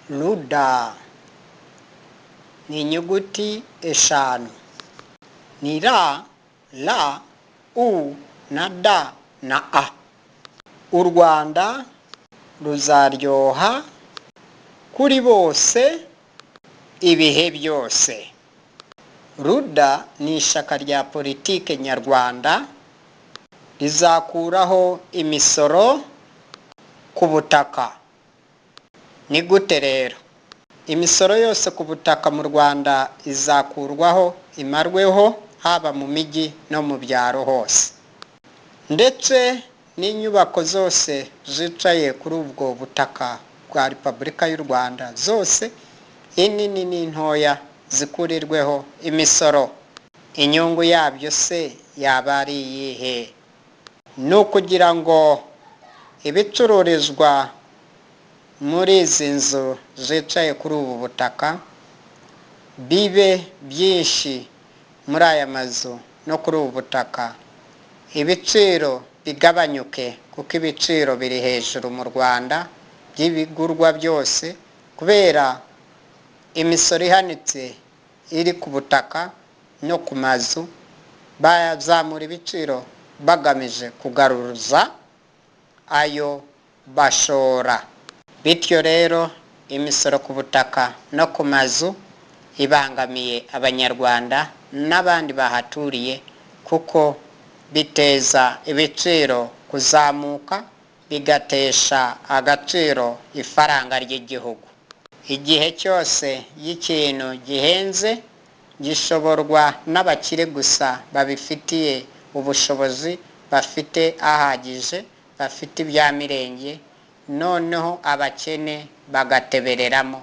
RUDA ni inyuguti eshanu, ni R, L, U na D na A. U Rwanda ruzaryoha kuri bose ibihe byose. RUDA ni ishyaka rya politike nyarwanda rizakuraho imisoro ku butaka. Ni gute rero? Imisoro yose ku butaka mu Rwanda izakurwaho, imarweho, haba mu mijyi no mu byaro hose, ndetse n'inyubako zose zicaye kuri ubwo butaka bwa Repubulika y'u Rwanda zose, inini n'intoya, zikurirweho imisoro. Inyungu yabyo se yaba ari iyihe? Ni ukugira ngo ibicururizwa muri izi nzu zicaye kuri ubu butaka bibe byinshi muri aya mazu no kuri ubu butaka, ibiciro bigabanyuke, kuko ibiciro biri hejuru mu Rwanda by'ibigurwa byose kubera imisoro ihanitse iri ku butaka no ku mazu. Bazamura ibiciro bagamije kugaruza ayo bashora. Bityo rero imisoro ku butaka no ku mazu ibangamiye Abanyarwanda n'abandi bahaturiye, kuko biteza ibiciro kuzamuka, bigatesha agaciro ifaranga ry'igihugu. Igihe cyose iyo ikintu gihenze, gishoborwa n'abakire gusa babifitiye ubushobozi, bafite ahagije, bafite ibya mirenge, noneho abakene bagatebereramo,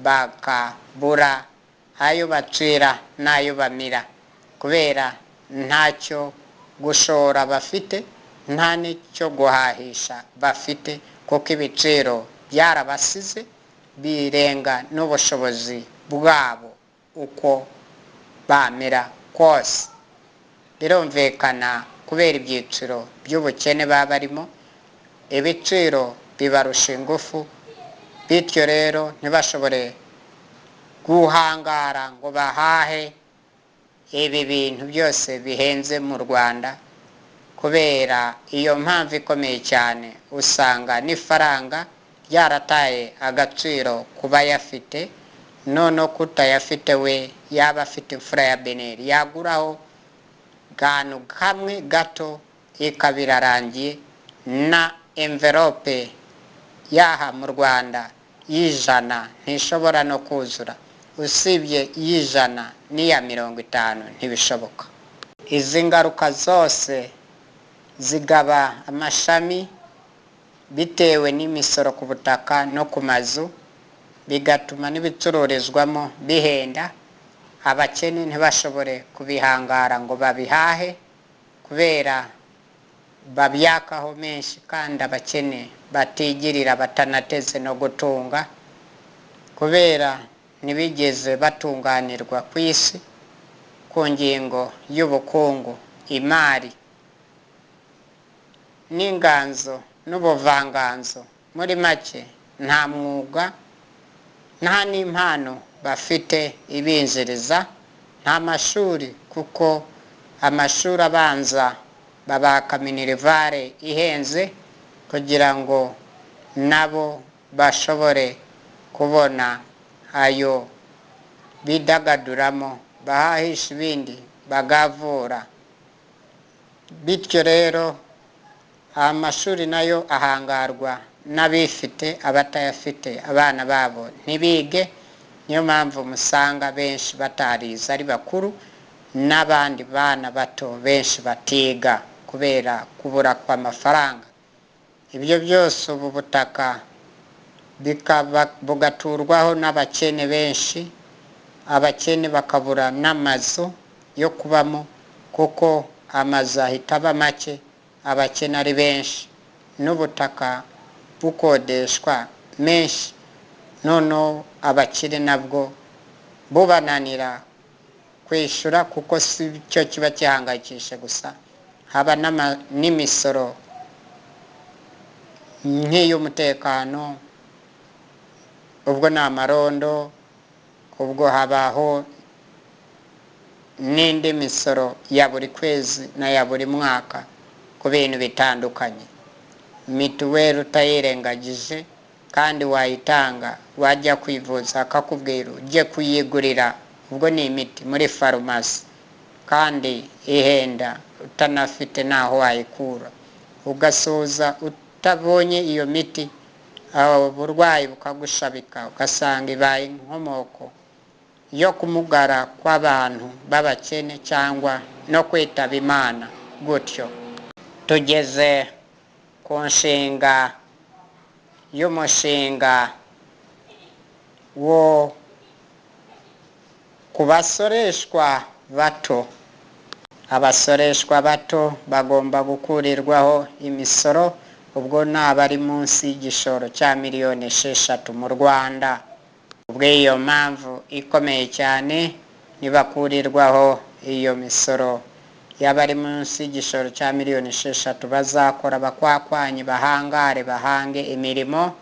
bakabura ayo bacira n'ayo bamira, kubera ntacyo gushora bafite, nta n'icyo guhahisha bafite, kuko ibiciro byarabasize, birenga n'ubushobozi bwabo uko bamera kose. Birumvikana, kubera ibyiciro by'ubukene baba barimo, ibiciro bibarusha ingufu, bityo rero ntibashobore guhangara ngo bahahe ibi bintu byose bihenze mu Rwanda. Kubera iyo mpamvu ikomeye cyane, usanga n'ifaranga ryarataye agaciro ku bayafite, noneho kutayafite we yaba afite imfura ya beneri yaguraho kantu kamwe gato ikaba irarangiye. Na envelope yaha mu Rwanda y'ijana ntishobora no kuzura, usibye y'ijana n'iya 50 ntibishoboka. Izi ngaruka zose zigaba amashami bitewe n'imisoro ku butaka no ku mazu, bigatuma n'ibicururizwamo bihenda, abakene ntibashobore kubihangara ngo babihahe kubera babyakaho menshi, kandi abakene batigirira, batanateze no gutunga, kubera ntibigeze batunganirwa ku isi ku ngingo y'ubukungu, imari n'inganzo n'ubuvanganzo. Muri make, nta mwuga, nta n'impano bafite ibinjiriza, nta mashuri, kuko amashuri abanza babaka minerval ihenze kugira ngo nabo bashobore kubona ayo bidagaduramo, bahahisha ibindi, bagavura. Bityo rero amashuri nayo ahangarwa n'abifite, abatayafite abana babo ntibige. Niyo mpamvu musanga benshi batarize ari bakuru, n'abandi bana bato benshi batiga kubera kubura kw'amafaranga. Ibyo byose, ubu butaka bikaba bugaturwaho n'abakene benshi, abakene bakabura n'amazu yo kubamo, kuko amazu ahita aba make abakene ari benshi, n'ubutaka bukodeshwa menshi, noneho abakire nabwo bubananira kwishyura, kuko si cyo kiba gihangayikishije gusa, haba n'imisoro nk'iy'umutekano. Ubwo ni amarondo, ubwo habaho n'indi misoro ya buri kwezi n'aya buri mwaka ku bintu bitandukanye. Mituweli utayirengagije kandi wayitanga, wajya kwivuza akakubwira ujye kuyigurira, ubwo ni imiti muri farumasi kandi ihenda, utanafite n'aho wayikura, ugasoza utabonye iyo miti, uburwayi bukagushabika, ugasanga ibaye inkomoko yo kumugara kw'abantu b'abakene cyangwa no kwitaba Imana gutyo. Tugeze ku nshinga y'umushinga wo ku basoreshwa bato. Abasoreshwa bato bagomba gukurirwaho imisoro, ubwo ni abari munsi y'igishoro cya miliyoni 6 mu Rwanda. Ubw'iyo mpamvu ikomeye cyane, nibakurirwaho iyo misoro y'abari munsi y'igishoro cya miliyoni 6, bazakora bakwakwanye, bahangare, bahange imirimo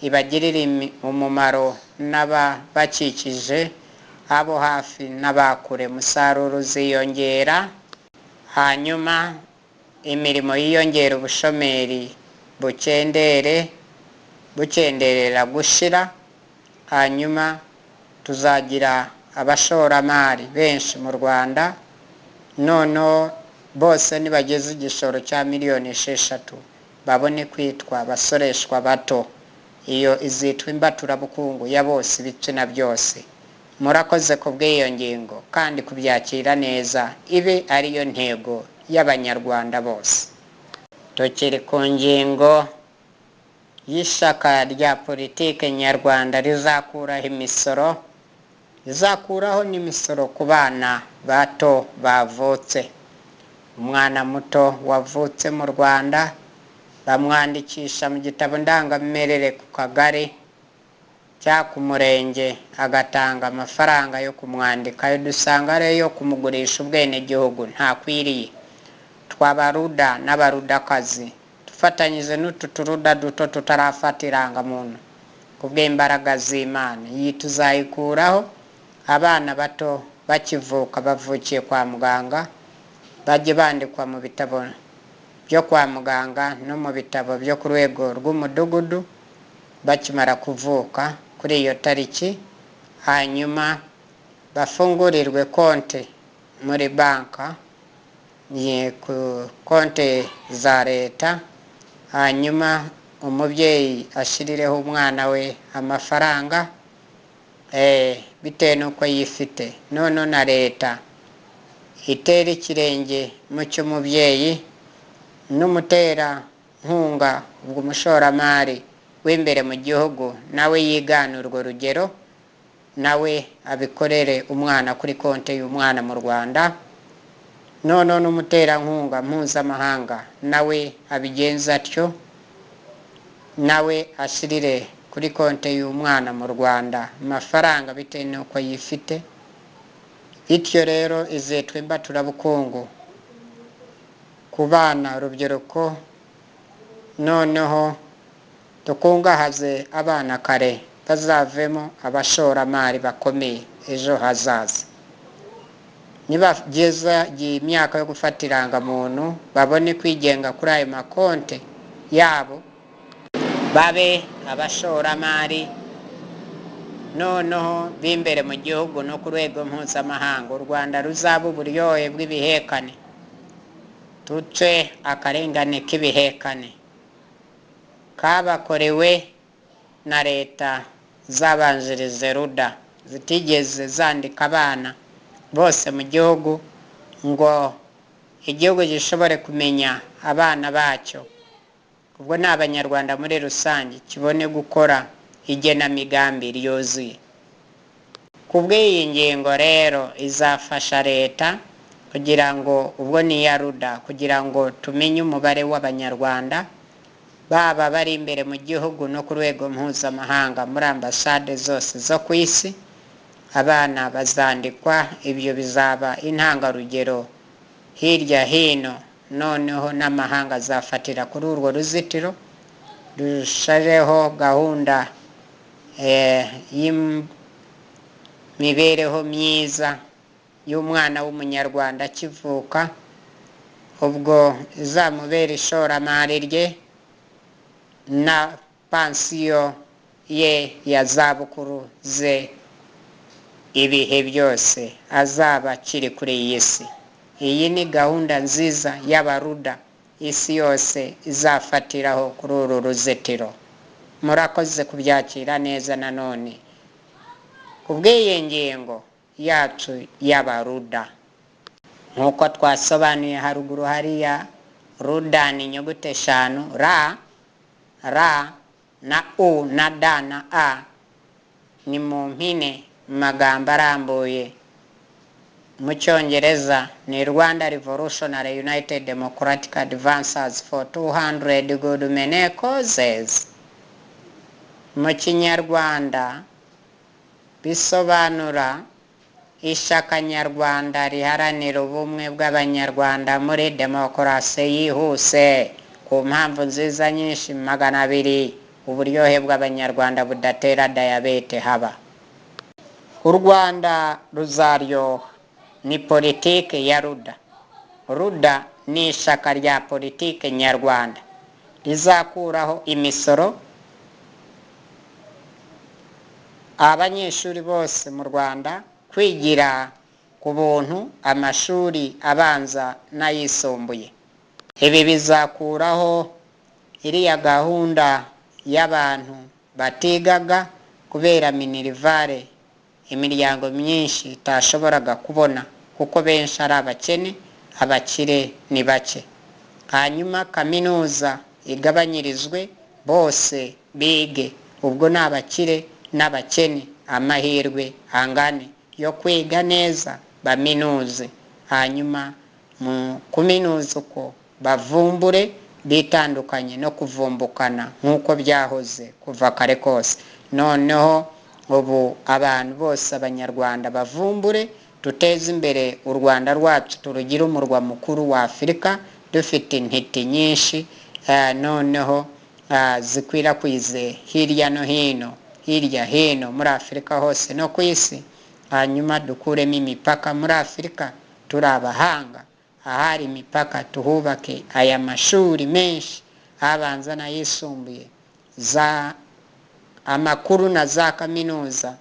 ibagirire umumaro n'ababakikije, abo hafi n'abakure. Umusaruro uziyongera, hanyuma imirimo yiyongera, ubushomeri bukendere, bukenderera gushira, hanyuma tuzagira abashoramari benshi mu Rwanda. Noneho bose nibageze igishoro cya miliyoni 6 babone kwitwa abasoreshwa bato. Iyo izitwa imbaturabukungu ya bose, ibitsina byose. Murakoze ku bw'iyo ngingo kandi kubyakira neza, ibe ariyo ntego y'Abanyarwanda bose. Tukiri ku ngingo y'ishyaka rya politike nyarwanda rizakuraho imisoro, rizakuraho n'imisoro ku bana bato bavutse. Umwana muto wavutse mu Rwanda bamwandikisha mu gitabo ndangamimerere ku kagari cyangwa ku murenge, agatanga amafaranga yo kumwandika, ayo dusanga ariyo yo kumugurisha ubwenegihugu ntakwiriye. Twabaruda n'abarudakazi dufatanyije n'utu turuda duto tutarafata irangamuntu, ku bw'imbaraga z'Imana iyi tuzayikuraho. Abana bato bakivuka, bavukiye kwa muganga, bajye bandikwa mu bitabo byo kwa muganga no mu bitabo byo ku rwego rw'umudugudu bakimara kuvuka kuri iyo tariki, hanyuma bafungurirwe konti muri banka, ku konti za leta, hanyuma umubyeyi ashirireho umwana we amafaranga bitewe n'uko yifite. None na leta itera ikirenge mu cy'umubyeyi n'umutera nkunga, ubwo umushoramari w'imbere mu gihugu nawe yigana urwo rugero, nawe abikorere umwana kuri konti y'umwana mu Rwanda. None n'umuterankunga mpuzamahanga nawe abigenza atyo, nawe ashirire kuri konti y'umwana mu Rwanda amafaranga bitewe n'uko yifite. Bityo rero izitwa imbaturabukungu ku bana, urubyiruko. Noneho dukungahaze abana kare, bazavemo abashoramari bakomeye ejo hazaza. Nibageza imyaka yo gufata irangamuntu, babone kwigenga kuri ayo makonti yabo, babe abashoramari noneho b'imbere mu gihugu no ku rwego mpuzamahanga. U Rwanda ruzaba uburyohe bw'ibihekane, tuce akarengane k'ibihekane kabakorewe na leta zabanjirije ruda, zitigeze zandika abana bose mu gihugu ngo igihugu gishobore kumenya abana bacyo, ubwo ni Abanyarwanda muri rusange, kibone gukora igenamigambi ryuzuye. Ku bw'iyi ngingo rero izafasha leta kugira ngo, ubwo ni iya ruda, kugira ngo tumenye umubare w'Abanyarwanda baba bari imbere mu gihugu no ku rwego mpuzamahanga muri ambasade zose zo ku isi. Abana bazandikwa, ibyo bizaba intangarugero hirya hino, noneho n'amahanga azafatira kuri urwo ruzitiro, rushareho gahunda y'imibereho myiza y'umwana w'Umunyarwanda akivuka, ubwo izamubera ishoramari rye na pansiyo ye ya zabukuru ze ibihe byose azaba akiri kuri iyi si. Iyi ni gahunda nziza y'Abaruda isi yose izafatiraho kuri uru ruzitiro. Murakoze kubyakira neza nanone ku bw'iyi ngingo yacu y'Abaruda. Nk'uko twasobanuye haruguru hariya, ruda ni inyuguti eshanu: ra, ra na u na da na a, ni mu mpine, mu magambo arambuye mu Cyongereza ni Rwanda Revolutionary United Democratic Advancers for 200 Good Many Causes. Mu Kinyarwanda bisobanura Ishyaka Nyarwanda riharanira ubumwe bw'Abanyarwanda muri demokarasi yihuse ku mpamvu nziza nyinshi 200, uburyohe bw'Abanyarwanda budatera dayabete haba. U Rwanda ruzaryoha ni politike ya Ruda. Ruda ni ishyaka rya politike nyarwanda rizakuraho imisoro abanyeshuri bose mu Rwanda kwigira ku buntu amashuri abanza n'ayisumbuye. Ibi bizakuraho iriya gahunda y'abantu batigaga kubera minerivare imiryango myinshi itashoboraga kubona, kuko benshi ari abakene, abakire ni bake. Hanyuma kaminuza igabanyirizwe, bose bige, ubwo ni abakire n'abakene, amahirwe angane yo kwiga neza, baminuze. Hanyuma mu kuminuza uko bavumbure, bitandukanye no kuvumbukana nk'uko byahoze kuva kare kose. Noneho ubu abantu bose, Abanyarwanda, bavumbure, duteze imbere u Rwanda rwacu, turugire umurwa mukuru wa Afurika dufite intiti nyinshi, noneho zikwirakwize hirya no hino, hirya hino muri Afurika hose no ku isi. Hanyuma dukuremo imipaka muri Afurika, turi abahanga. Ahari imipaka tuhubake aya mashuri menshi abanza n'ayisumbuye, za amakuru na za kaminuza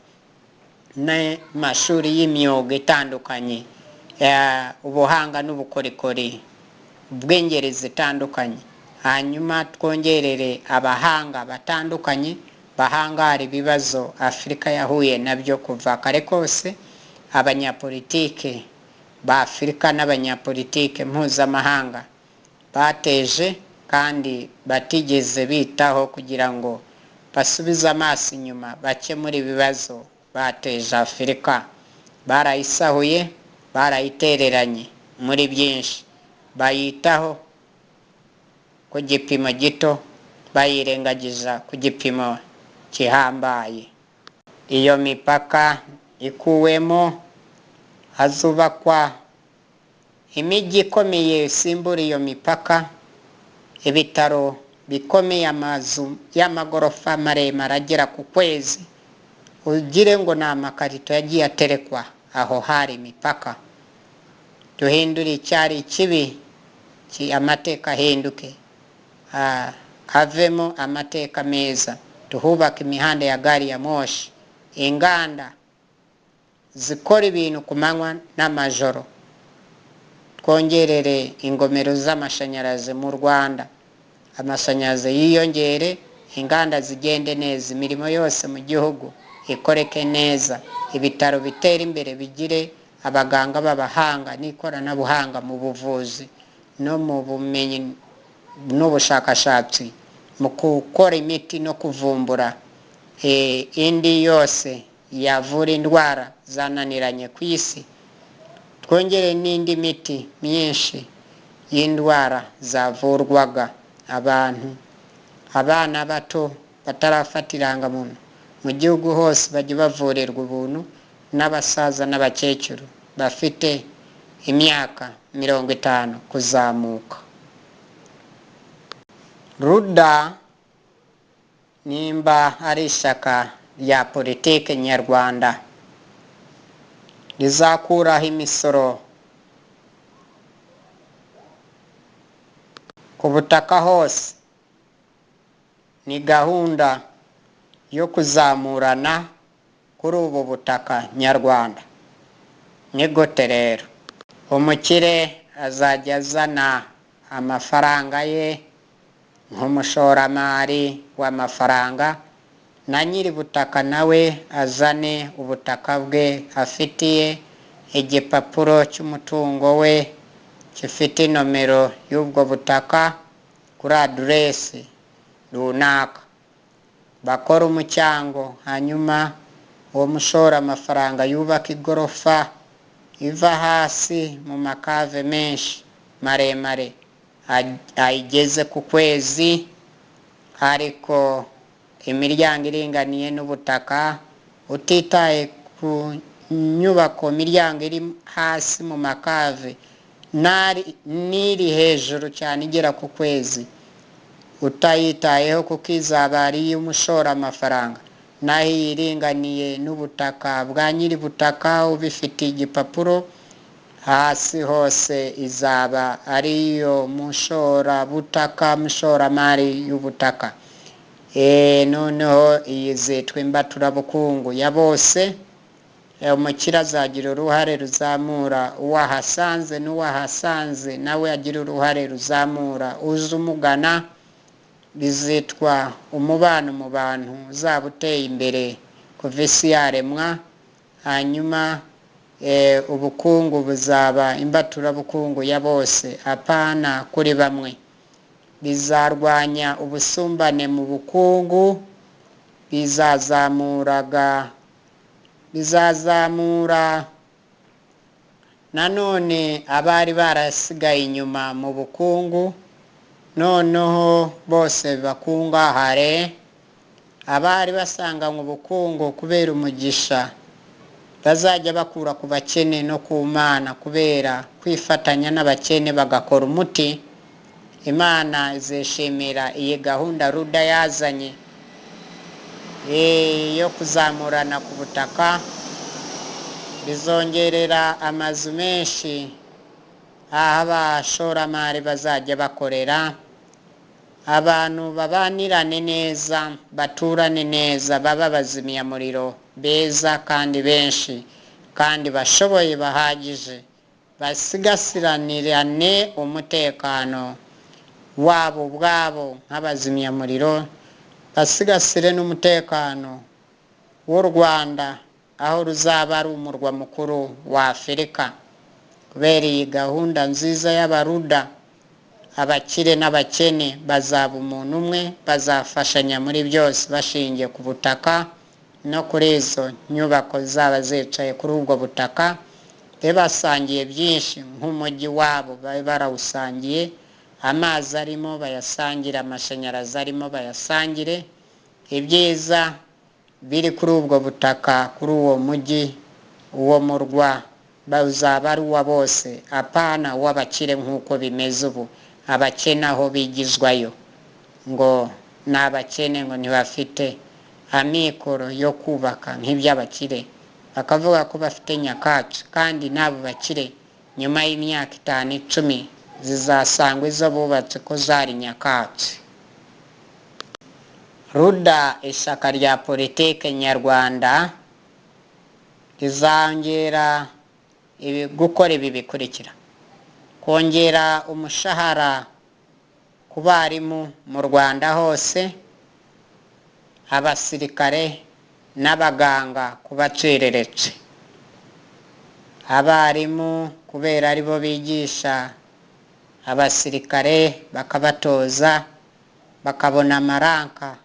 n'amashuri y'imyuga itandukanye, ubuhanga n'ubukorikori bw'ingeri zitandukanye. Hanyuma twongerere abahanga batandukanye bahangara ibibazo Afurika yahuye nabyo kuva kare kose, abanyapolitike ba Afurika n'abanyapolitike mpuzamahanga bateje kandi batigeze bitaho kugira ngo basubize amaso inyuma bakemure ibibazo bateje Afurika. Barayisahuye, barayitereranye muri byinshi, bayitaho ku gipimo gito, bayirengagiza ku gipimo gihambaye. Iyo mipaka ikuwemo, hazubakwa imijyi ikomeye isimbura iyo mipaka, ibitaro bikomeye, amazu y'amagorofa maremare agera ku kwezi, ugire ngo ni amakarito yagiye aterekwa aho hari imipaka. Duhindure icyari kibi, amateka ahinduke, havemo amateka meza. Tuhubake imihanda ya gari ya moshi, inganda zikora ibintu ku manywa n'amajoro, twongerere ingomero z'amashanyarazi mu Rwanda, amashanyarazi yiyongere, inganda zigende neza, imirimo yose mu gihugu ikoreke neza, ibitaro bitere imbere, bigire abaganga b'abahanga n'ikoranabuhanga mu buvuzi no mu bumenyi n'ubushakashatsi mu gukora imiti no kuvumbura indi yose yavura indwara zananiranye ku isi. Twongere n'indi miti myinshi y'indwara zavurwaga abantu. Abana bato batarafata irangamuntu mu gihugu hose bajya bavurirwa ubuntu, n'abasaza n'abakecuru bafite imyaka 50 kuzamuka. Ruda nimba ari ishyaka rya politike nyarwanda rizakuraho imisoro ku butaka hose. Ni gahunda yo kuzamurana kuri ubu butaka nyarwanda. Ni gute rero? Umukire azajya azana amafaranga ye nk'umushoramari w'amafaranga, na nyiri butaka nawe azane ubutaka bwe afitiye igipapuro cy'umutungo we gifite nomero y'ubwo butaka kuri aderesi runaka, bakora umucyango, hanyuma uwo mushora amafaranga yubaka igorofa iva hasi mu makave menshi maremare ayigeze ku kwezi, ariko imiryango iringaniye n'ubutaka, utitaye ku nyubako imiryango iri hasi mu makave n'iri hejuru cyane igera ku kwezi utayitayeho, kuko izaba ari iy'umushora amafaranga, naho iyi iringaniye n'ubutaka bwa nyiri butaka ubifitiye igipapuro, hasi hose izaba ari iyo mushorabutaka, mushoramari y'ubutaka. Noneho iyi zitwa imbaturabukungu ya bose. Umukire azagira uruhare ruzamura uwahasanze, n'uwahasanze nawe agira uruhare ruzamura uza umugana. Bizitwa umubano mu bantu uzaba uteye imbere kuva isi yaremwa. Hanyuma ubukungu buzaba imbaturabukungu ya bose, apana kuri bamwe. Bizarwanya ubusumbane mu bukungu, bizazamura nanone abari barasigaye inyuma mu bukungu, noneho bose bakungahare. Abari basanganywe ubukungu kubera umugisha bazajya bakura ku bakene no ku Mana, kubera kwifatanya n'abakene bagakora umuti. Imana izishimira iyi gahunda Ruda yazanye yo kuzamurana ku butaka. Bizongerera amazu menshi aho abashoramari bazajya bakorera, abantu babanirane neza, baturane neza, baba abazimyamuriro beza kandi benshi kandi bashoboye bahagije, basigasiranirane umutekano wabo ubwabo nk'abazimyamuriro, basigasire n'umutekano w'u Rwanda aho ruzaba ari umurwa mukuru wa Afurika. Kubera iyi gahunda nziza y'abaruda, abakire n'abakene bazaba umuntu umwe, bazafashanya muri byose bashingiye ku butaka no kuri izo nyubako zaba zicaye kuri ubwo butaka. Be basangiye byinshi nk'umujyi wabo babe barawusangiye, amazi arimo bayasangire, amashanyarazi arimo bayasangire, ibyiza biri kuri ubwo butaka, kuri uwo mujyi, uwo murwa bazaba ari uwa bose, apana uw'abakire nk'uko bimeze ubu. Abakene aho bigizwayo ngo ni abakene, ngo ntibafite amikoro yo kubaka nk'iby'abakire, bakavuga ko bafite nyakatsi, kandi n'abo bakire nyuma y'imyaka 5, 10 zizasangwa izo bubatse ko zari nyakatsi. Ruda, ishyaka rya politike nyarwanda, rizongera gukora ibi bikurikira: kongera umushahara ku barimu mu Rwanda hose, abasirikare n'abaganga kubaciriritse. Abarimu kubera aribo bigisha abasirikare bakabatoza, bakabona amaranka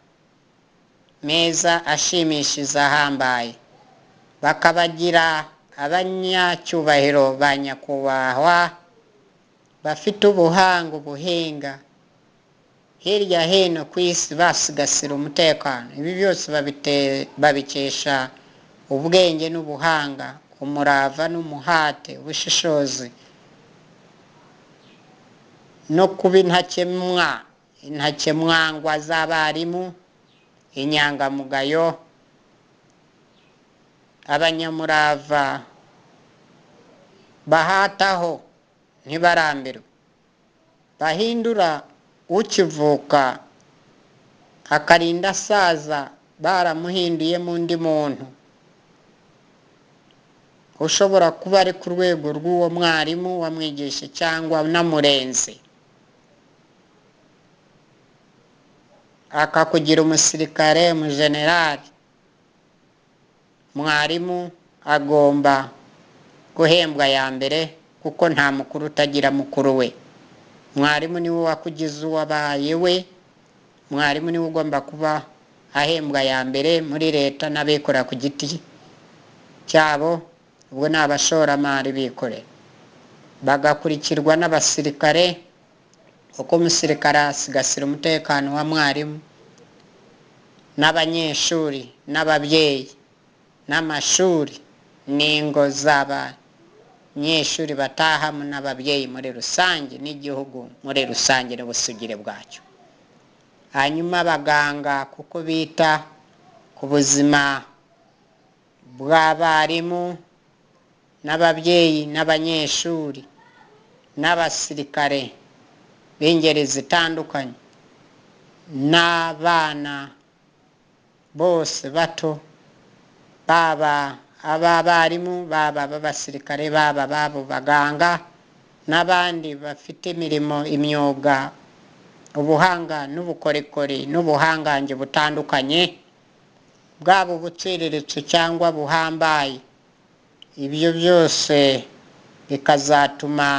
meza ashimishije ahambaye, bakabagira abanyacyubahiro ba nyakubahwa bafite ubuhanga, ubuhinga hirya hino ku isi, basigasira umutekano. Ibi byose babikesha ubwenge n'ubuhanga, umurava n'umuhate, ubushishozi no kuba intakemwangwa z'abarimu, inyangamugayo Abanyamurava bahataho ntibarambirwe, bahindura ukivuka akarinda asaza baramuhinduyemo undi muntu ushobora kuba ari ku rwego rw'uwo mwarimu wamwigisha cyangwa unamurenze, akakugira umusirikare, umujenerali. Mwarimu agomba guhembwa ya mbere kuko nta mukuru utagira mukuru we. Mwarimu niwe wakugize uwabaye we, mwarimu niwe ugomba kuba ahembwa ya mbere muri leta n'abikorera ku giti cyabo, ubwo ni abashoramari bikorera, bagakurikirwa n'abasirikare, kuko umusirikare asigasira umutekano wa mwarimu n'abanyeshuri n'ababyeyi n'amashuri n'ingo z'abanyeshuri batahamo n'ababyeyi muri rusange n'igihugu muri rusange n'ubusugire bwacyo. Hanyuma abaganga, kuko bita ku buzima bw'abarimu n'ababyeyi n'abanyeshuri n'abasirikare b'ingeri zitandukanye n'abana bose bato, baba ab'abarimu, baba ab'abasirikare, baba ab'abo baganga n'abandi bafite imirimo, imyuga, ubuhanga n'ubukorikori n'ubuhangange butandukanye, bwaba ubuciriritse cyangwa buhambaye. Ibyo byose bikazatuma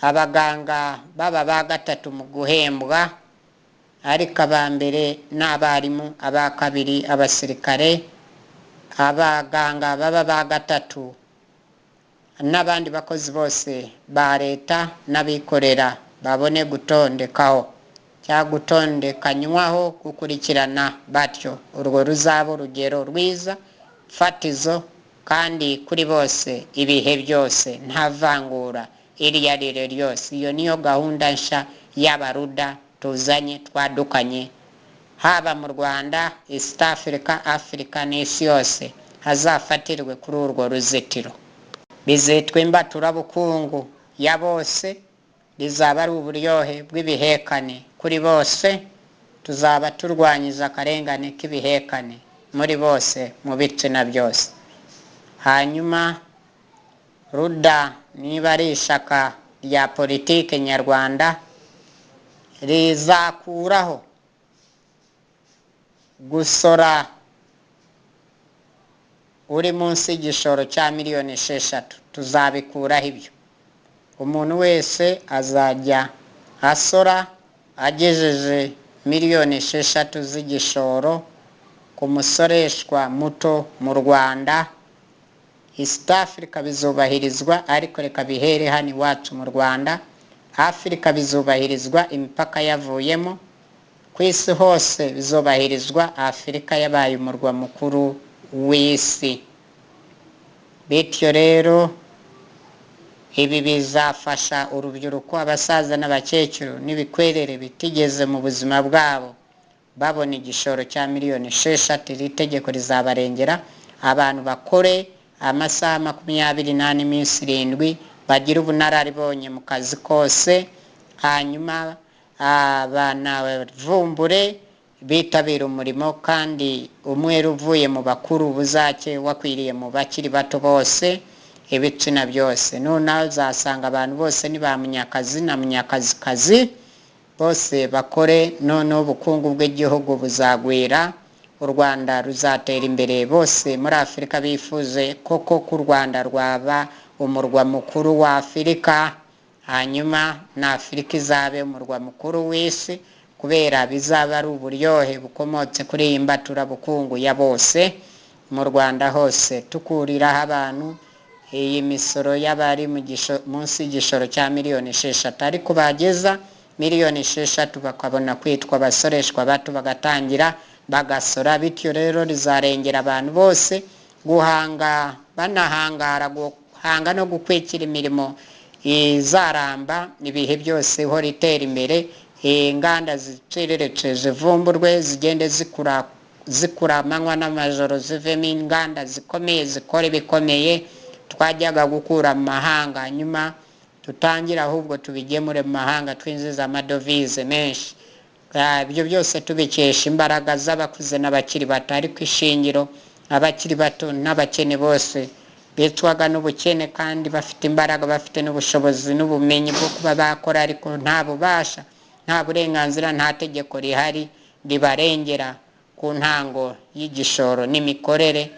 abaganga baba ba gatatu mu guhembwa, ariko aba mbere ni abarimu, aba kabiri abasirikare, abaganga baba ba gatatu n'abandi bakozi bose ba leta n'abikorera babone gutondekaho cyangwa gutondekanywaho gukurikirana batyo. Urwo ruzaba urugero rwiza fatizo kandi kuri bose ibihe byose, nta vangura iryo ari ryo ryose. Iyo niyo gahunda nshya y'Abaruda tuzanye, twadukanye, haba mu Rwanda, East Africa, Africa n'isi yose, hazafatirwe kuri urwo ruzitiro. Bizitwa imbaturabukungu ya bose, bizaba ari uburyohe bw'ibihekane kuri bose. Tuzaba turwanyije akarengane k'ibihekane muri bose mu bitsina byose. Hanyuma Ruda, niba ari ishyaka rya politike nyarwanda, rizakuraho gusora uri munsi y'igishoro cya miliyoni 6. Tuzabikuraho ibyo. Umuntu wese azajya asora agejeje miliyoni 6 z'igishoro ku musoreshwa muto mu Rwanda. East Africa bizubahirizwa, ariko reka bihere hano iwacu mu Rwanda. Africa bizubahirizwa imipaka yavuyemo, ku isi hose bizubahirizwa, Afurika yabaye umurwa mukuru w'isi. Bityo rero ibi bizafasha urubyiruko, abasaza n'abakecuru n'ibikwerere bitigeze mu buzima bwabo babona igishoro cya miliyoni 6. Iri tegeko rizabarengera. Abantu bakore amasaha 24, iminsi 7, bagire ubunararibonye mu kazi kose, hanyuma banavumbure, bitabira umurimo, kandi umwere uvuye mu bakuru buzake wakwiriye mu bakiri bato bose, ibitsina byose. Noneho uzasanga abantu bose ni ba munyakazi na munyakazikazi, bose bakore, noneho ubukungu bw'igihugu buzagwira, u Rwanda ruzatera imbere. Bose muri Afurika bifuze koko ko u Rwanda rwaba umurwa mukuru wa Afurika, hanyuma na Afurika izabe umurwa mukuru w'isi, kubera bizaba ari uburyohe bukomotse kuri iyi mbaturabukungu ya bose mu Rwanda hose. Tukuriraho abantu iyi misoro y'abari munsi y'igishoro cya miliyoni 6, ariko bageza miliyoni 6 bakabona kwitwa abasoreshwa bato, bagatangira bagasora. Bityo rero rizarengera abantu bose guhanga, banahangara guhanga no gukwikira imirimo izaramba ibihe byose, ihora itera imbere. Inganda ziciriritse zivumburwe, zigende zikura zikura amanywa n'amajoro, zivemo inganda zikomeye zikora ibikomeye twajyaga gukura mu mahanga, nyuma tutangire ahubwo tubigemure mu mahanga, twinjiza amadovize menshi. Ibyo byose tubikesha imbaraga z'abakuze n'abakiri bato, ariko ishingiro abakiri bato n'abakene bose bicwaga n'ubukene kandi bafite imbaraga, bafite n'ubushobozi n'ubumenyi bwo kuba bakora, ariko nta bubasha, nta burenganzira, nta tegeko rihari ribarengera ku ntango y'igishoro n'imikorere,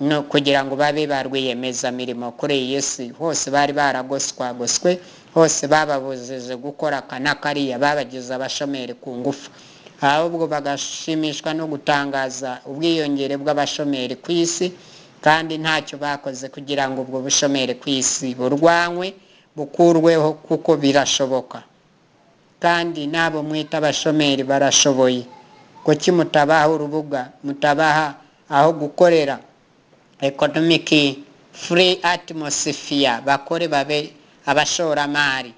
no kugira ngo babe ba rwiyemezamirimo kuri iyi si. Hose bari baragoswagoswe, hose bababujije gukora aka na kariya, babagize abashomeri ku ngufu, ahubwo bagashimishwa no gutangaza ubwiyongere bw'abashomeri ku isi, kandi ntacyo bakoze kugira ngo ubwo bushomeri ku isi burwanywe, bukurweho, kuko birashoboka. Kandi n'abo mwita abashomeri barashoboye. Kuki mutabaha urubuga, mutabaha aho gukorera economic free atmosphere, bakore babe abashoramari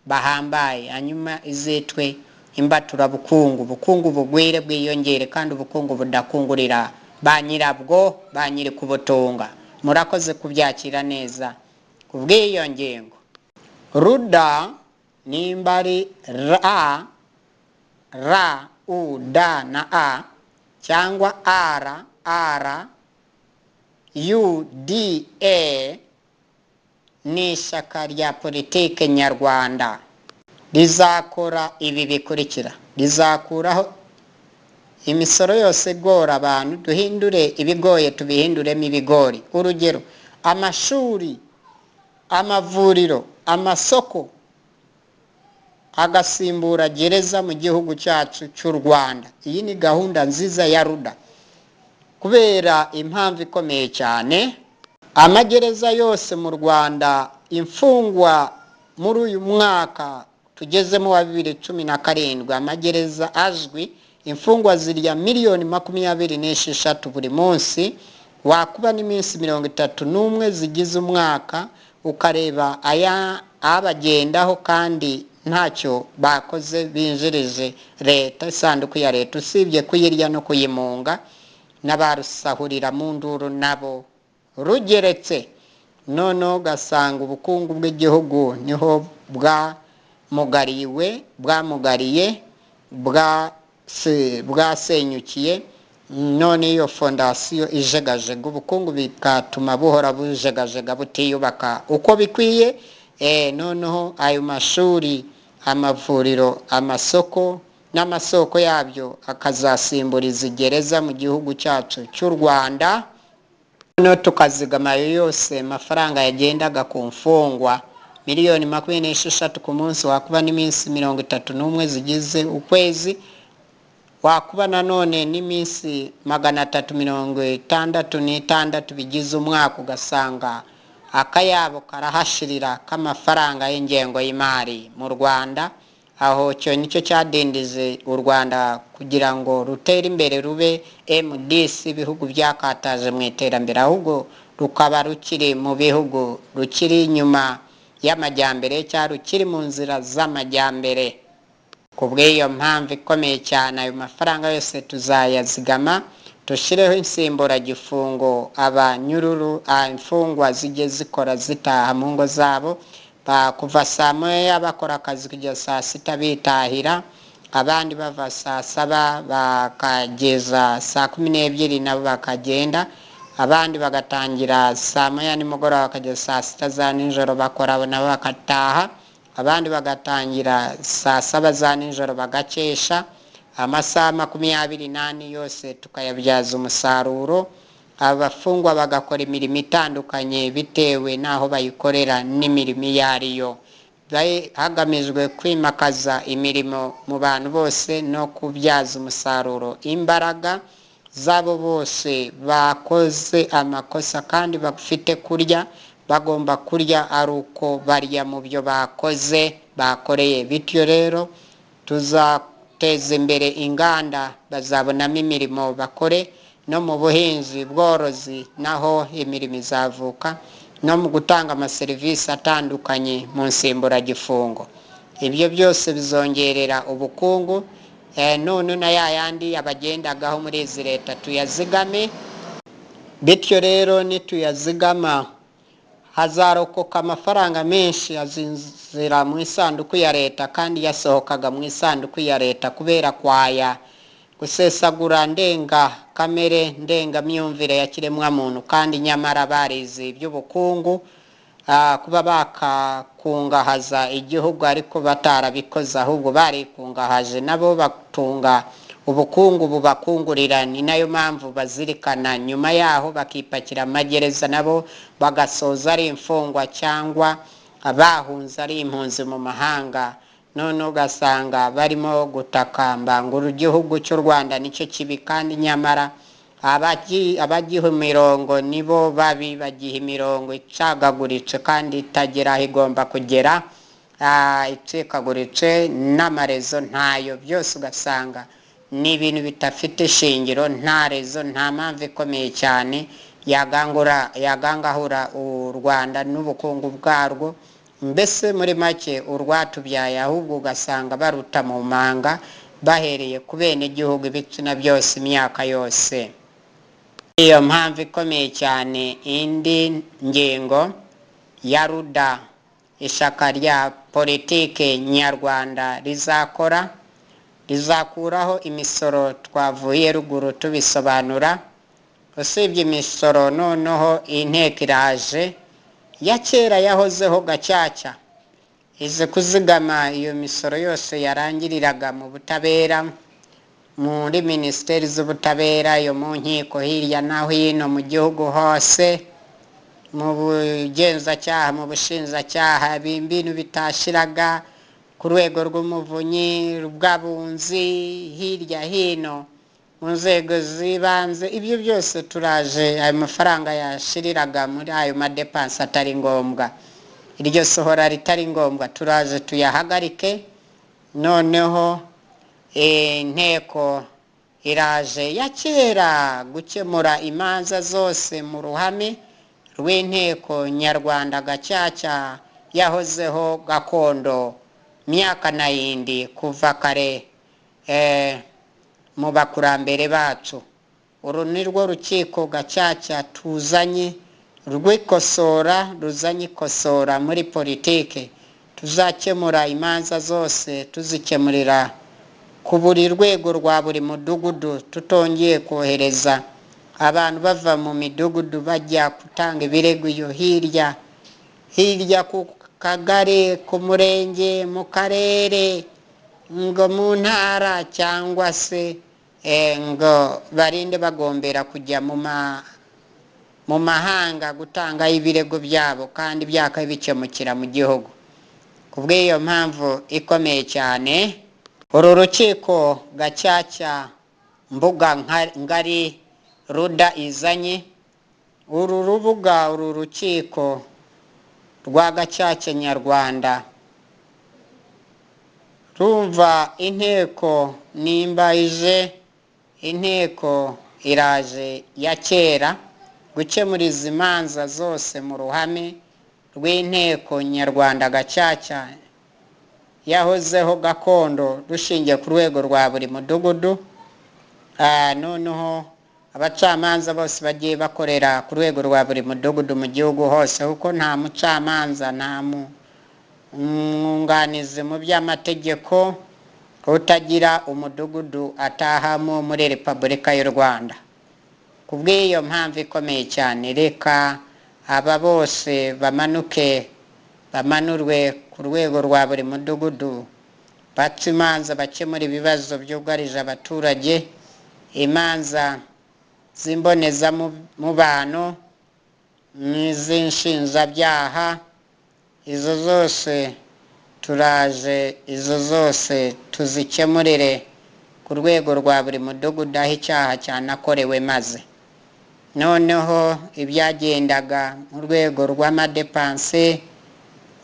bahambaye, hanyuma izitwe imbaturabukungu, ubukungu bugwire bwiyongere, kandi ubukungu budakungurira ba nyirabwo, ba nyiri kubutunga. Murakoze kubyakira neza ku bw'iyo ngingo. Ruda nimba ari ra, ra, u, d na a, cyangwa r, r, u, d, e, ni ishyaka rya politike nyarwanda rizakora ibi bikurikira: rizakuraho imisoro yose igora abantu, duhindure ibigoye tubihinduremo ibigori. Urugero, amashuri, amavuriro, amasoko agasimbura gereza mu gihugu cyacu cy'u Rwanda. Iyi ni gahunda nziza ya Ruda, kubera impamvu ikomeye cyane. Amagereza yose mu Rwanda, imfungwa muri uyu mwaka tugezemo wa 2017, amagereza azwi, imfungwa zirya 26 miliyoni buri munsi. Wakuba n'iminsi 31 zigize umwaka, ukareba aya abagendaho, kandi ntacyo bakoze binjirije leta, isanduku ya leta, usibye kuyirya no kuyimunga n'abarusahurira mu nduru nabo rugeretse. Noneho ugasanga ubukungu bw'igihugu niho bwamugariwe, bwamugariye, bwasenyukiye. None iyo fondasiyo ijegajega, ubukungu bikatuma buhora bujegajega, butiyubaka uko bikwiye. Noneho ayo mashuri, amavuriro, amasoko n'amasoko yabyo akazasimburiza gereza mu gihugu cyacu cy'u Rwanda. Noneho tukazigama ayo yose mafaranga yagendaga ku mfungwa, 26 miliyoni ku munsi, wakuba n'iminsi 31 zigize ukwezi, wakuba nanone n'iminsi 366 bigize umwaka, ugasanga akayabo karahashirira k'amafaranga y'ingengo y'imari mu Rwanda. Aho cyo nicyo cyadindize u Rwanda kugira ngo rutere imbere, rube MDC, ibihugu byakataje mu iterambere, ahubwo rukaba rukiri mu bihugu rukiri inyuma y'amajyambere cyangwa rukiri mu nzira z'amajyambere. Ku bw'iyo mpamvu ikomeye cyane, ayo mafaranga yose tuzayazigama, dushyireho insimburagifungo, abanyururu, imfungwa zijye zikora zitaha mu ngo zabo, kuva saa 1 bakora akazi kugeza saa 6 bitahira, abandi bava saa 7 bakageza saa 12 nabo bakagenda, abandi bagatangira saa 1 nimugoroba bakageza saa 6 za nijoro bakora nabo bakataha, abandi bagatangira saa 7 za nijoro bagakesha. Amasaha 24 yose tukayabyaza umusaruro, abafungwa bagakora imirimo itandukanye bitewe n'aho bayikorera n'imirimo iyo ariyo, hagamijwe kwimakaza imirimo mu bantu bose no kubyaza umusaruro imbaraga z'abo bose bakoze amakosa kandi bafite kurya, bagomba kurya ari uko barya mu byo bakoze bakoreye. Bityo rero tuzateza imbere inganda, bazabonamo imirimo bakore, no mu buhinzi bworozi naho imirimo izavuka, no mu gutanga amaserivisi atandukanye mu nsimburagifungo. Ibyo byose bizongerera ubukungu, None na ya yandi yabagendagaho muri izi leta tuyazigame. Bityo rero nituyazigama hazarokoka amafaranga menshi azinzira mu isanduku ya leta kandi yasohokaga mu isanduku ya leta kubera kwaya gusesagura ndenga kamere ndengamyumvire ya kiremwamuntu, kandi nyamara barize iby'ubukungu, kuba bakakungahaza igihugu ariko batarabikoze, ahubwo barikungahaje nabo batunga ubukungu bubakungurira. Ni nayo mpamvu bazirikana nyuma yaho bakipakira amagereza, nabo bagasoza ari imfungwa cyangwa bahunze ari impunzi mu mahanga. None ugasanga barimo gutakamba ngo igihugu cy'u Rwanda nicyo kibi, kandi nyamara abagiha imirongo nibo babi, bagiha imirongo icagaguritse kandi itagera aho igomba kugera, icikaguritse n'amarezo ntayo, byose ugasanga ni ibintu bidafite ishingiro, nta rezo, nta mpamvu ikomeye cyane yagangahura u Rwanda n'ubukungu bwarwo, mbese muri make urwatubyaye, ahubwo ugasanga baruta mu manga bahereye ku bene gihugu ibitsina byose imyaka yose. Iyo mpamvu ikomeye cyane. Indi ngingo ya RUDA, ishyaka rya politike nyarwanda rizakora, rizakuraho imisoro twavuye ruguru tubisobanura. Usibye imisoro, noneho inteko iraje ya kera yahozeho gacaca ize kuzigama iyo misoro yose yarangiriraga mu butabera, muri minisiteri z'ubutabera, yo mu nkiko hirya no hino mu gihugu hose, mu bugenzacyaha, mu bushinjacyaha, ibintu bitashiraga ku rwego rw'umuvunyi, rw'abunzi, hirya hino mu nzego z'ibanze. Ibyo byose turaje ayo mafaranga yashiriraga muri ayo madepanse atari ngombwa, iryo sohora ritari ngombwa, turaje tuyahagarike. Noneho inteko iraje ya kera gukemura imanza zose mu ruhame rw'inteko nyarwanda gacaca yahozeho gakondo myaka na yindi kuva kare mu bakurambere bacu. Uru ni rwo rukiko gacaca tuzanye rwikosora, ruzanye ikosora muri politike. Tuzakemura imanza zose tuzikemurira ku buri rwego rwa buri mudugudu, tutongeye kohereza abantu bava mu midugudu bajya gutanga ibirego iyo hirya hirya ku kagari, ku murenge, mu karere, ngo mu ntara, cyangwa se ngo barinde bagombera kujya mu mahanga gutanga ibirego byabo kandi byakabikemukira mu gihugu. Kubw'iyo mpamvu ikomeye cyane, uru rukiko gacaca mbuga ngari RUDA izanye, uru rubuga, uru rukiko rwa gacaca nyarwanda, rumva inteko nimba ije, inteko iraje ya kera gukemura izi manza zose mu ruhame rw'inteko nyarwanda gacaca yahozeho gakondo, rushingiye ku rwego rwa buri mudugudu. Noneho abacamanza bose bagiye bakorera ku rwego rwa buri mudugudu mu gihugu hose, kuko nta mucamanza, nta mwunganizi mu by'amategeko utagira umudugudu atahamo muri Repubulika y'u Rwanda. Kubw'iyo mpamvu ikomeye cyane, reka aba bose bamanuke, bamanurwe ku rwego rwa buri mudugudu, bace imanza, bakemura ibibazo byugarije abaturage, imanza z'imbonezamubano n'iz'inshinjabyaha, izo zose turaje, izo zose tuzikemurire ku rwego rwa buri mudugudu aho icyaha cyanakorewe. Maze noneho ibyagendaga mu rwego rw'amadepanse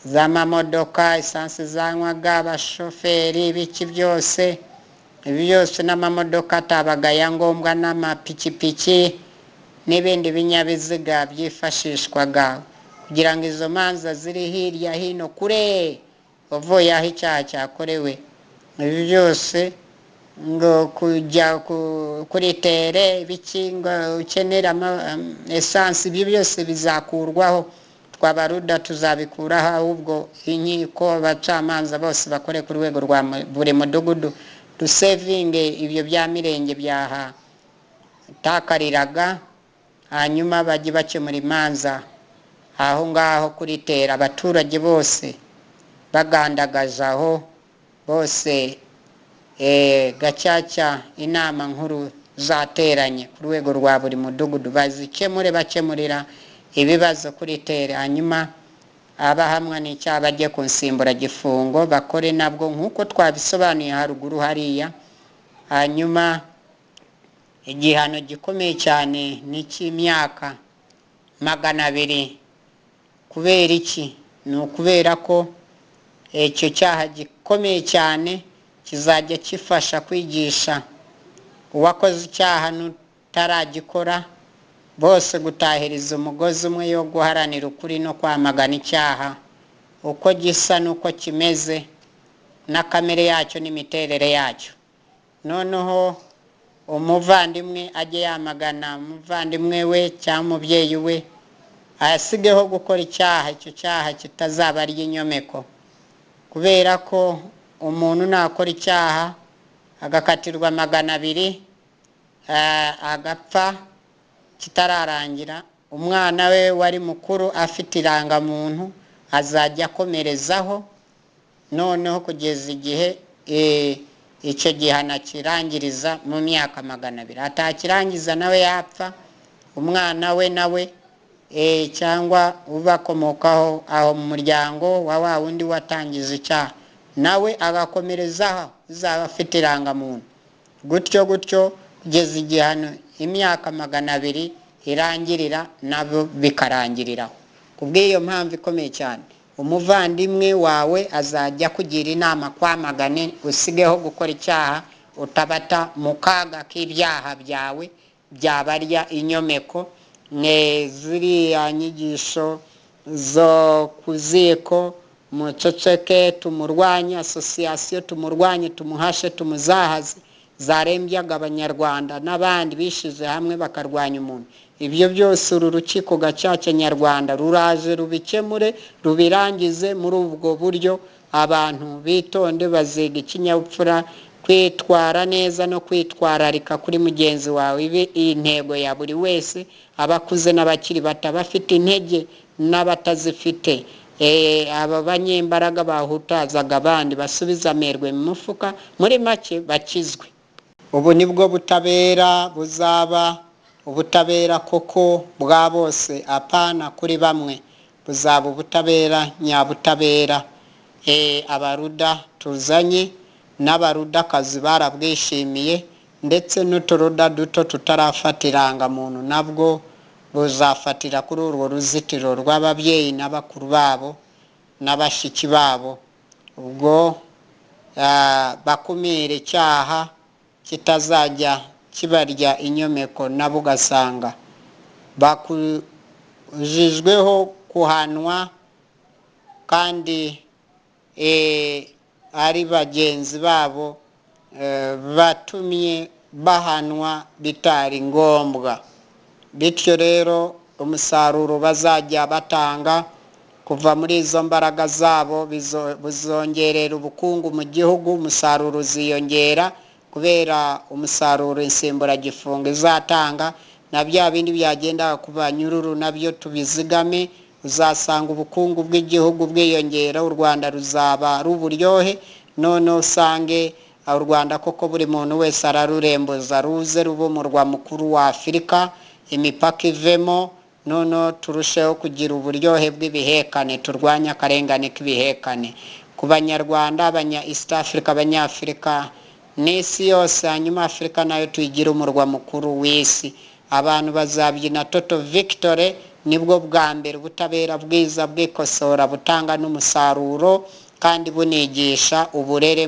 z'amamodoka, esanse zanywaga abashoferi, ibiki byose, ibi byose n'amamodoka atabaga ya ngombwa, n'amapikipiki n'ibindi binyabiziga byifashishwaga kugira ngo izo manza ziri hirya hino kure uvuye aho icyaha cyakorewe, ibi byose Ngo kujya kuri tere biki, ngo ukenera esansi, ibyo byose bizakurwaho. Twabaruda tuzabikuraho, ahubwo inkiko, abacamanza bose bakore ku rwego rwa buri mudugudu, dusevinge ibyo bya mirenge byaha takariraga, hanyuma bajye bakemura imanza aho ngaho kuri tera, abaturage bose bagandagaje aho bose. Gacaca, inama nkuru zateranye ku rwego rwa buri mudugudu, bazikemure, bakemurira ibibazo kuri tere, hanyuma abahamwa n'icyaha bajye ku nsimburagifungo, bakore nabwo nk'uko twabisobanuye haruguru hariya. Hanyuma igihano gikomeye cyane ni icy'imyaka 200. Kubera iki? Ni ukubera ko icyo cyaha gikomeye cyane kizajya gifasha kwigisha uwakoze icyaha n'utaragikora bose gutahiriza umugozi umwe yo guharanira ukuri no kwamagana icyaha uko gisa n'uko kimeze na kamere yacyo n'imiterere yacyo. Noneho umuvandimwe ajye yamagana umuvandimwe we cyangwa umubyeyi we, asigeho gukora icyaha, icyo cyaha kitazaba ari inyomeko. Kubera ko umuntu nakora icyaha agakatirwa 200, agapfa kitararangira, umwana we wari mukuru afite irangamuntu azajya akomerezaho, noneho kugeza igihe icyo gihano akirangiriza mu myaka 200. Atakirangiza nawe yapfa, umwana we nawe cyangwa ubakomokaho aho mu muryango wa wa wundi watangije icyaha nawe agakomerezaho, uzaba afite irangamuntu, gutyo gutyo kugeza igihano imyaka 200 irangirira, nabo bikarangiriraho. Ku bw'iyo mpamvu ikomeye cyane, umuvandimwe wawe azajya kugira inama kwamagane, usigeho gukora icyaha, utabata mu kaga k'ibyaha byawe byabarya inyomeko. Ne ziriya nyigisho zo ku ziko, muceceke, tumurwanye, asosiyasiyo tumurwanye, tumuhashe, tumuzahaze, zarembyaga Abanyarwanda n'abandi bishize hamwe bakarwanya umuntu, ibyo byose uru rukiko Gacaca nyarwanda ruraje rubikemure, rubirangize muri ubwo buryo. Abantu bitonde, baziga ikinyabupfura, kwitwara neza no kwitwararika kuri mugenzi wawe ibe intego ya buri wese, abakuze n'abakiri bato, abafite intege n'abatazifite. Aba banyembaraga bahutazaga abandi basubiza amerwe mu mufuka, muri make bakizwe. Ubu nibwo butabera buzaba ubutabera koko bwa bose, apana kuri bamwe, buzaba ubutabera nyabutabera. Abaruda tuzanye n'abarudakazi barabwishimiye, ndetse n'uturuda duto tutarafata irangamuntu nabwo buzafatira kuri urwo ruzitiro rw'ababyeyi n'abakuru babo n'abashiki babo, ubwo bakumira icyaha kitazajya kibarya inyomeko, nabo ugasanga bakujijweho kuhanwa kandi ari bagenzi babo batumye bahanwa bitari ngombwa. Bityo rero umusaruro bazajya batanga kuva muri izo mbaraga zabo buzongerera ubukungu mu gihugu, umusaruro uziyongera kubera umusaruro insimburagifungo izatanga, na bya bindi byagenda ku banyururu nabyo tubizigame, uzasanga ubukungu bw'igihugu bwiyongera, u Rwanda ruzaba ruburyohe. None usange u Rwanda koko buri muntu wese ararurembuza, ruze rube umurwa mukuru wa Afurika, imipaka ivemo, none turusheho kugira uburyohe bw'ibihekane, turwanye akarengane k'ibihekane ku Banyarwanda, abanya East Africa, Abanyafurika n'isi yose. Hanyuma Afurika nayo tuyigire umurwa mukuru w'isi, abantu bazabyina toto victory. Nibwo bwa mbere ubutabera bwiza bwikosora, butanga n'umusaruro kandi bunigisha uburere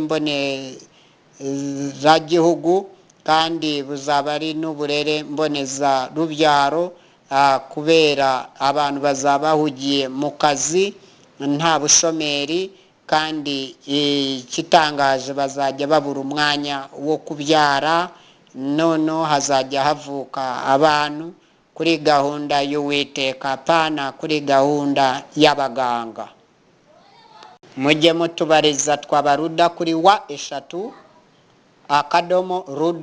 mboneragihugu, kandi buzaba ari n'uburere mbonezarubyaro, kubera abantu bazaba bahugiye mu kazi, nta bushomeri. Kandi ikitangaje, bazajya babura umwanya wo kubyara. Noneho hazajya havuka abantu kuri gahunda y'Uwiteka, pana kuri gahunda y'abaganga. Mujye mutubariza twabaruda kuri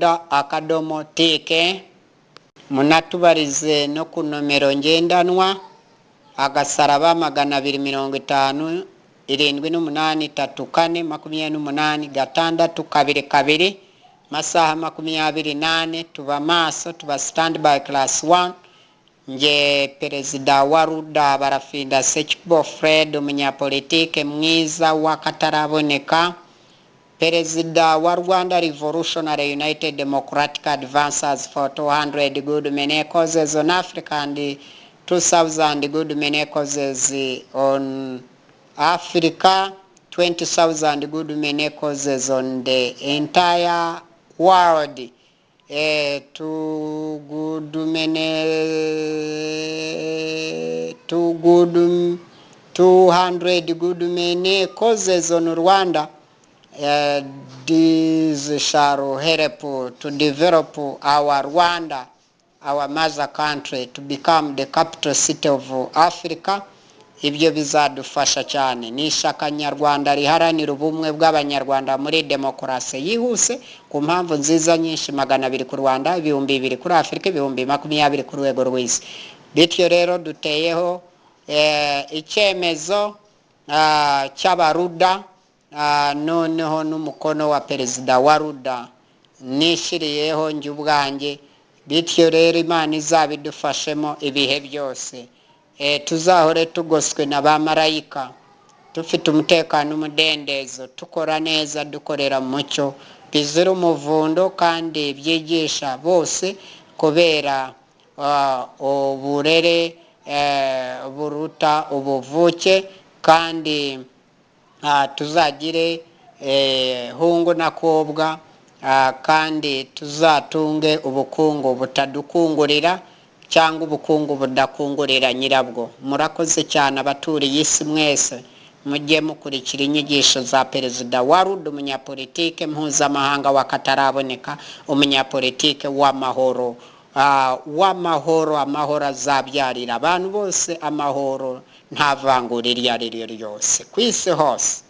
w3.ruda.tk. Munatubarize no ku nomero ngendanwa *257 834 28 622. Masaha 24 tuba maso, tuba stand by class 1. Nge perezida wa RUDA, Barafinda Sekikubo Fred, umunyapolitike mwiza w'akataraboneka, perezida wa Rwanda Revolutionary United Democratic Advances for 200 good many causes on Africa and 2000 good many causes on Africa, 20,000 good many causes on the entire world. Two good many, two good, 200 good many causes on Rwanda. These shall help to develop our Rwanda, our mother country, to become the capital city of Africa. Ibyo bizadufasha cyane. Ni ishyaka nyarwanda riharanira ubumwe bw'Abanyarwanda muri demokarasi yihuse, ku mpamvu nziza nyinshi: 200 ku Rwanda, 2000 kuri Afurika, 20,000 ku rwego rw'isi. Bityo rero duteyeho icyemezo cy'abaruda, noneho n'umukono wa perezida wa RUDA nishyiriyeho njye ubwanjye. Bityo rero Imana izabidufashemo ibihe byose. Tuzahore tugoswe na ba marayika, dufite umutekano n'umudendezo, dukora neza, dukorera mu mucyo, bizira umuvundo kandi byigisha bose, kubera uburere buruta ubuvuke. Kandi tuzagire hungu na kobwa, kandi tuzatunge ubukungu butadukungurira cyangwa ubukungu budakungurira nyirabwo. Murakoze cyane, abaturiye isi mwese. Mujye mukurikira inyigisho za perezida wa RUDA, umunyapolitike mpuzamahanga w'akataraboneka, umunyapolitike w'amahoro, w'amahoro. Amahoro azabyarira abantu bose amahoro, nta vangura iryo ari ryo ryose ku isi hose.